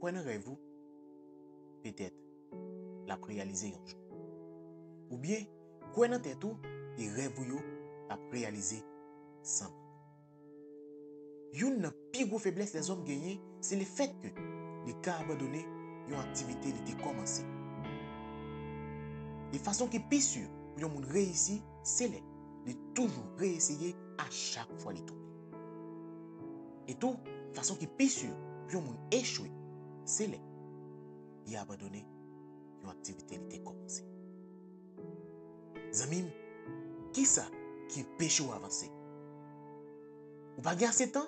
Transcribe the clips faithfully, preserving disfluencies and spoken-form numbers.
Kwè nan rèv ou, petèt, l ap reyalize yon jou. Oubyen, kwè nan tèt ou, e rèv ou yo ap reyalize san mank. Youn nan pi gwo feblès lèzòm genyen, se lefètke li ka abandone yon aktivite li te kòmanse. E fason ki pi si pou yon moun reyisi, se lè li toujou reeseye a chak fwa li tonbe. E tou, fason ki pi si pou yon moun echwe, se lè li abandone yon aktivite li te kòmanse. Zanmi m, kisa ki enpeche w avanse? Ou pa gen ase tan?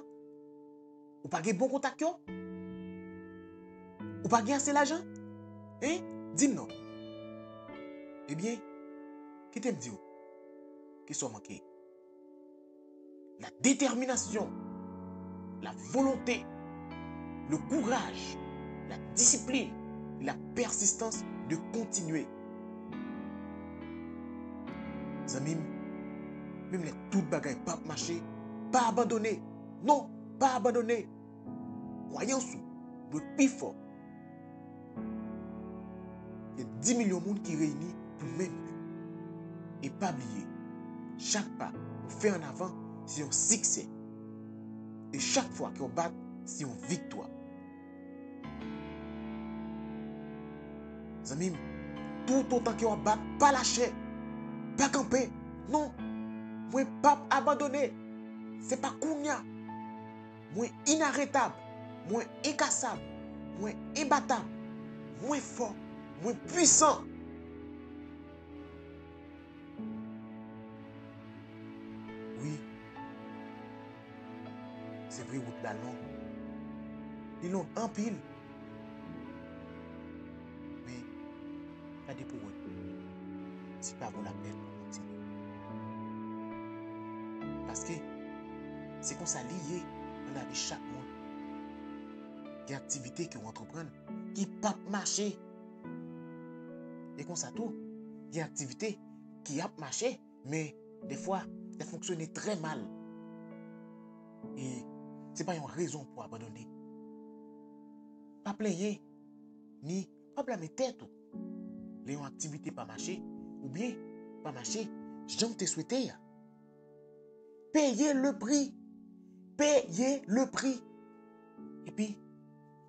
Ou pa gen bon kontak yo? Ou pa gen ase lajan? Hein? Di m non. Ebyen, kite m di w, kisa w manke? La détermination, la volonté, le courage, la discipline et la persistance de continuer. Zanmi m, menm lè tout bagay p ap mache, pa abandone. Non, pa abandone. Kwayans ou dwe pi fò. Gen dis milyon moun ki reyini pou menm bi. E pa bliye, chak pa ou fè an avan se yon siksè. E chak fwa ke w bat se yon viktwa. Zanmi m, toutotan ke w ap bat, pa lache, pa kanpe. Non, mwen p ap abandone. Se pa kounya. Mwen inaretab, mwen enkasab, mwen enbatab, mwen fò, mwen pwisan. Wi, se vre, wout la long. Li long anpil. Men, gade pou wè si pa vo lapèn pou kontinye. Paske se konsa li ye nan lavi chak moun. Gen aktivite ke w antreprann ki p ap mache. E konsa tou, gen aktivite ki ap mache, men defwa, sa fonksyone trè mal. E se pa yon rezon pou abandone. Pa plenyen, ni pa blame tèt ou lè yon aktivite pa mache, oubyen pa mache jan w te swete a. Peye le pri. Peye le pri. Epi,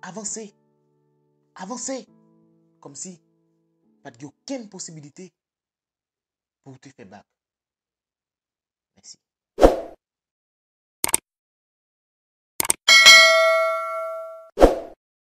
avanse. Avanse. Kòmsi pa t gen okenn posibilite pou w te fè bak. Mèsi.